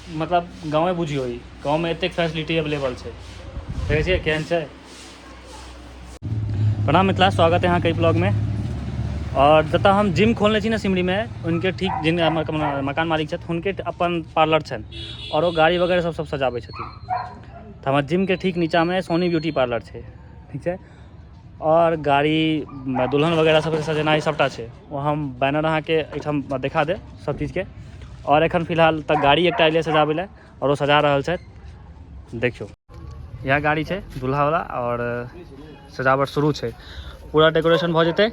मतलब गाँवे बुझियौ ई गाँवमे एतेक फैसिलिटी अवेलेबल छै। देखै छियै केहन छै। प्रणाम मिथिला, स्वागत है अहाँके एहि ब्लॉगमे। आओर जतऽ हम जिम खोलने छी ने सिमरीमे, उनके ठीक जिन हमर मकान मालिक छथि हुनके अपन पार्लर छनि आओर ओ गाड़ी वगैरह सब सब सजाबै छथिन। तऽ हमर जिमके ठीक नीचाँमे सोनी ब्यूटी पार्लर छै, ठीक छै। आओर गाड़ी दुल्हन वगैरह सबके सजेनाइ सबटा छै। ओ हम बैनर अहाँके एहिठाम देखा देब सब चीजके। आओर एखन फिलहाल तऽ गाड़ी एकटा एलै सजाबै लए आओर ओ सजा रहल छथि। देखियौ इएह गाड़ी छै दुल्हावला आओर सजावट शुरू छै, पूरा डेकोरेशन भऽ जेतै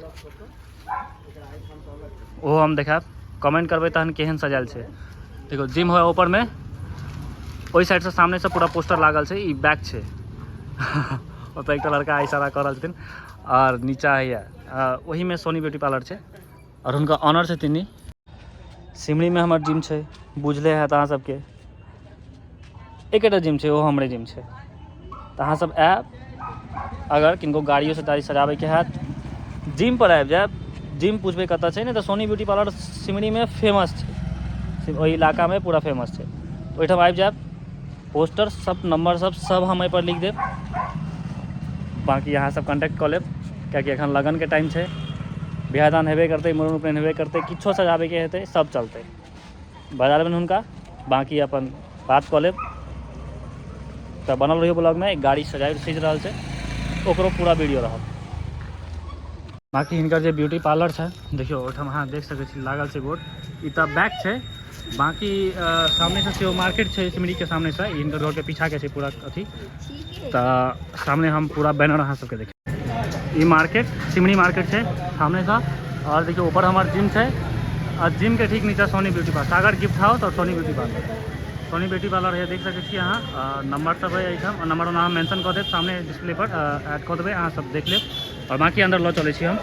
ओहो हम देखायब। कमेंट करबै तहन केहन सजायल छै। देखियौ जिम है ऊपरमे, ओहि साइडसँ सामनेसँ पूरा पोस्टर लागल छै, ई बैक छै। ओतऽ एकटा लड़का इशारा कऽ रहल छथिन। आओर नीचा होइए ओहीमे सोनी ब्यूटी पार्लर छै आओर हुनका ऑनर छथिन। ई सिमरीमे हमर जिम छै, बुझले हैत अहाँ सबके। एकेटा जिम छै, ओ हमरे जिम छै। तऽ अहाँ सब आयब, अगर किनको गाड़ियोसँ गाड़ी सजाबैके हैत जिम पर आबि जायब। जिम पुछबै कतऽ छै ने, तऽ सोनी ब्यूटी पार्लर सिमरीमे फेमस छै, ओहि इलाकामे पूरा फेमस छै। ओहिठाम आबि जायब, पोस्टर सब नंबर सब सब हम एहिपर लिख देब। बाँकी अहाँ सब कॉन्टैक्ट कऽ लेब, किएकि एखन लगनके टाइम छै, बियाह दान हेबे करतै, मूड़न उपनयन हेबे करतै, किछो सजाबैके हेतै सब चलतै। बजा लेबनि हुनका, बाँकी अपन बात कऽ लेब। तऽ बनल रहियौ ब्लॉगमे। एक गाड़ी सजाइ सजि रहल छै, ओकरो पूरा वीडियो रहत। बाँकी हिनकर जे ब्यूटी पार्लर छै, देखियौ ओहिठाम अहाँ देख सकै छी लागल छै बोर्ड। ई तऽ बैक छै, बाँकी सामनेसँ सेहो मार्केट छै सिमरीके सामनेसँ। ई हिनकर घरके पीछाके छै पूरा अथी। तऽ सामने हम पूरा बैनर अहाँ सबके देख, ई मार्केट सिमरी मार्केट छै सामनेसँ। आओर देखियौ ऊपर हमर जिम छै आ जिमके ठीक नीचा Soni beauty parlour, Sagar gift house आओर Soni beauty parlour. Soni beauty parlour है, देख सकै छी अहाँ। नंबर सब है एहिठाम, नंबर ओना हम मेंशन कऽ देब, सामने डिस्प्ले पर ऐड कऽ देबै, अहाँ सब देख लेब। आओर बाँकी अन्दर लऽ चलै छी हम।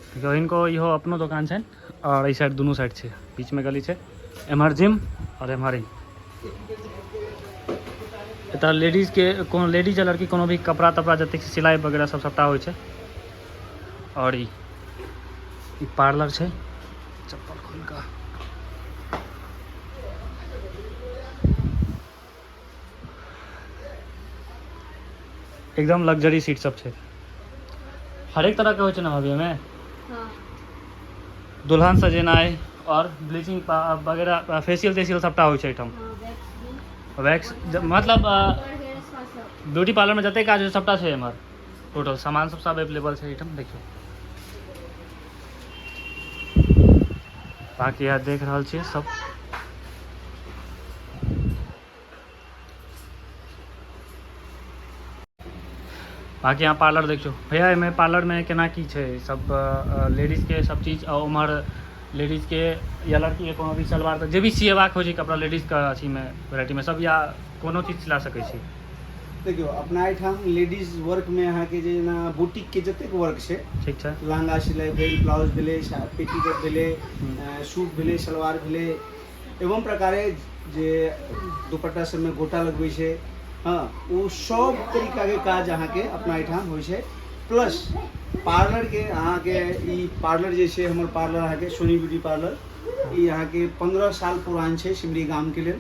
देखियौ हिनको इहो अपनो दोकान छनि आओर एहि साइड दुनू साइड छै, बीचमे गली छै, एम्हर जिम आओर एम्हर ई। एतऽ लेडीजके कोनो लेडीज या लड़की कोनो भी कपड़ा तपड़ा जतेक सिलाइ वगैरह सब सबटा होइ छै। आओर ई ई पार्लर छै, चप्पल खोलि कऽ एकदम लग्जरी सीट सब छै। हरेक तरहके होइ छै ने भाभी एहिमे? हाँ। दुल्हन सजेनाइ आओर ब्लीचिंग वगैरह फेसियल तेसियल सबटा होइ छै एहिठाम। हाँ, वैक्स भी। वैक्स मतलब और हेयर स्पा सब। ब्यूटी पार्लरमे जतेक काज होइ छै सबटा छै एम्हर। टोटल सामान सब सब अवेलेबल छै एहिठाम। देखियौ बाकी यहाँ देख रहल छियै सब। बाकी यहाँ पार्लर देखियौ भैया, एहिमे पार्लरमे केना की छै सब लेडीजके सब चीज। आ उम्हर लेडीजके या लड़कीके कोनो भी सलवार तऽ जे भी सिएबाक होइ छै कपड़ा लेडीजके अथीमे वेराइटीमे सब या कोनो चीज सिला सकै छी। देखियौ अपना एहिठाम लेडीज वर्कमे अहाँके जेना बुटीकके जतेक वर्क छै, ठीक छै, लहंगा सिलाइ भेल, ब्लाउज भेलै, पेटीकोट भेलै, सूट भेलै, सलवार भेलै, एवं प्रकारे जे दुपट्टा सबमे गोटा लगबै छै, हँ, ओ सब तरीकाके काज अहाँके अपना एहिठाम होइ छै। प्लस पार्लरके अहाँके ई पार्लर जे छै हमर पार्लर अहाँके सोनी ब्यूटी पार्लर, ई अहाँके 15 साल पुरान छै सिमरी गामके लेल।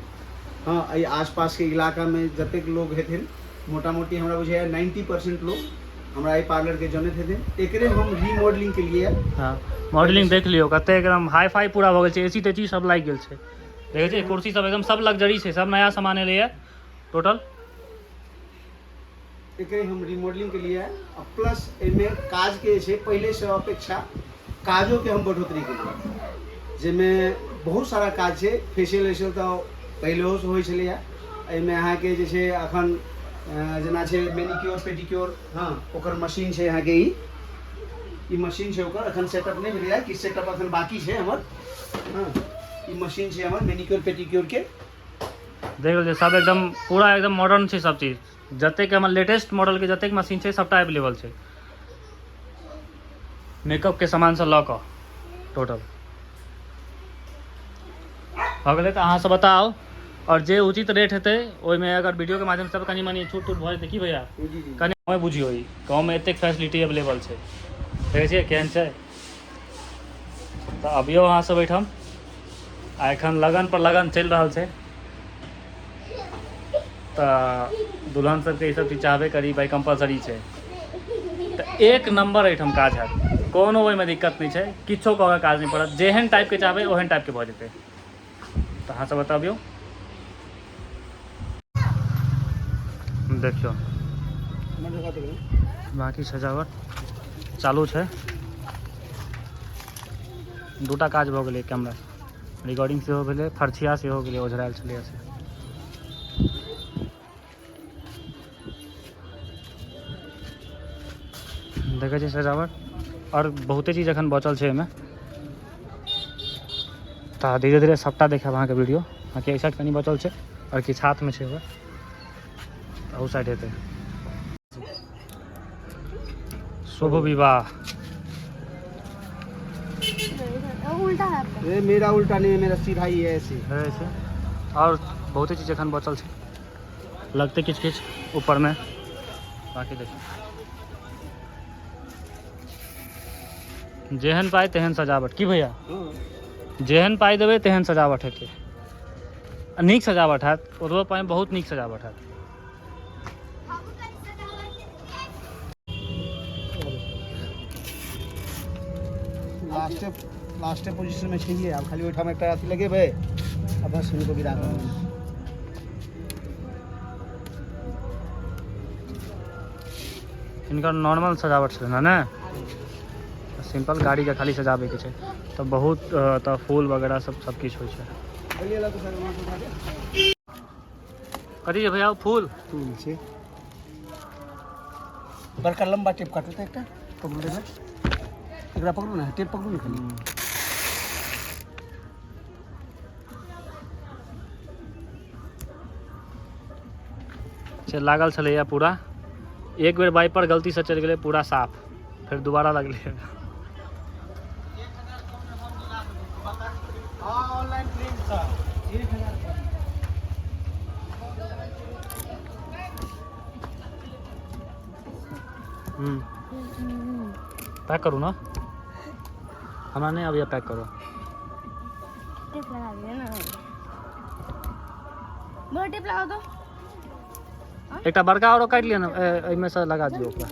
हँ, एहि आसपासके इलाकामे जतेक लोग हेथिन मोटा मोटी हमरा बुझाइए 90% लोग हमरा एहि पार्लरके जनैत हेथिन। एकरे हम रिमॉडलिंग के लिए। हँ, मॉडलिंग देख लियौ कते एकदम हाई फाई पूरा भऽ गेल छै, एसी तेसी सब लागि गेल छै। देखै छियै कुर्सी सब एकदम सब लग्जरी छै, सब नया सामान एलैए टोटल। एकरे हम रिमॉडलिंग के लिए आ प्लस एहिमे काजके जे छै पहिलेसँ अपेक्षा काजोके हम बढ़ोतरी केलियै, जाहिमे बहुत सारा काज छै। फेसियल वेसियल तऽ पहिलेहोसँ होइ छलैए, एहिमे अहाँके जे छै अखन जेना छै मैनिक्योर पेडिक्योर, हँ, ओकर मशीन छै अहाँके। ई ई मशीन छै, ओकर अखन सेटअप नहि भेलैए, कि सेटअप अखन बाकी छै हमर। हँ, ई मशीन छै हमर मैनिक्योर पेडिक्योरके। देख रहल छियै सब एकदम पूरा एकदम मॉडर्न छै सब चीज। जतेक हमर लेटेस्ट मॉडलके जतेक मशीन छै सबटा अवेलेबल छै, मेकअपके सामानसँ लऽ कऽ टोटल भऽ गेलै। तऽ अहाँ सब बताउ आओर जे उचित रेट हेतै ओहिमे अगर वीडियोके माध्यमसँ कनि मनि छूट तूट भऽ जेतै की भैया? जी जी। कनि गाँवे बुझियौ, ई गाँवमे एतेक फैसिलिटी अवेलेबल छै। देखै छियै केहन छै। तऽ अबियौ अहाँ सब एहिठाम। आ एखन लगन पर लगन चलि रहल छै, तऽ दुल्हन सबके ई सब चीज चाहबे करी भाइ, कम्पलसरी छै। तऽ एक नम्बर एहिठाम काज हैत, कोनो ओहिमे दिक्कत नहि छै, किछो कहऽ के काज नहि पड़त, जेहन टाइपके चाहबै ओहन टाइपके भऽ जेतै। तऽ अहाँ सब बतबियौ। देखियौ बाँकी सजावट चालू छै। दूटा काज भऽ गेलै, कैमरा रिकॉर्डिंग सेहो भेलै, फरछिया सेहो गेलै, ओझरायल छलैए से। देखै छी सजावट आओर बहुते चीज एखन बचल छै एहिमे, तऽ धीरे धीरे सबटा देखायब अहाँके वीडियो। बाँकी एहि साइड कनि बचल छै आओर किछु हाथमे छै, अहू साइड हेतै। शुभ विवाह। उल्टा है आपका। ए, मेरा उल्टा नहीं है, मेरा सीधा ही है ऐसे। है ऐसे। आओर बहुते चीज एखन बचल छै, लगतै किछु किछु ऊपरमे। बाँकी देखियौ जेहन पाइ तेहन सजावट। की भैया, जेहन पाइ देबै तेहन सजावट हेतै, आ नीक सजावट हैत, ओतबो पाइमे बहुत नीक सजावट हैत। लास्टे लास्टे पोजीशन में चाहिए, आप खाली ओहिठाम एकटा अथी लगेबै आ बस हुनको विदा करबै। हिनकर नॉर्मल सजावट छलनि ने, सिंपल गाड़ीके खाली सजाबैके छै, तऽ बहुत तऽ फूल वगैरह सब सब किछु होइ छै। बोलिए ला तो सर वहाँ से उठा के। कथी छै भैया? फूल। फूल छै। बड़का लंबा टेप काटू तऽ एकटा पकड़ू, देबै एकरा, पकड़ू ने, टेप पकड़ू ने खाली। से लागल छलैए पूरा, एक बेर बाइपर गलतीसँ चलि गेलै पूरा साफ, फेर दोबारा लगलै। ऑनलाइन प्रिंट था 1000। पैक करू ने, हमरा नहि अबैए पैक करू। टेप लगा दिया ना, बोलो टेप लगा दो। एकटा बड़का आरो काटि लिअ ने, एहिमे सँ लगा दियौ ओकरा।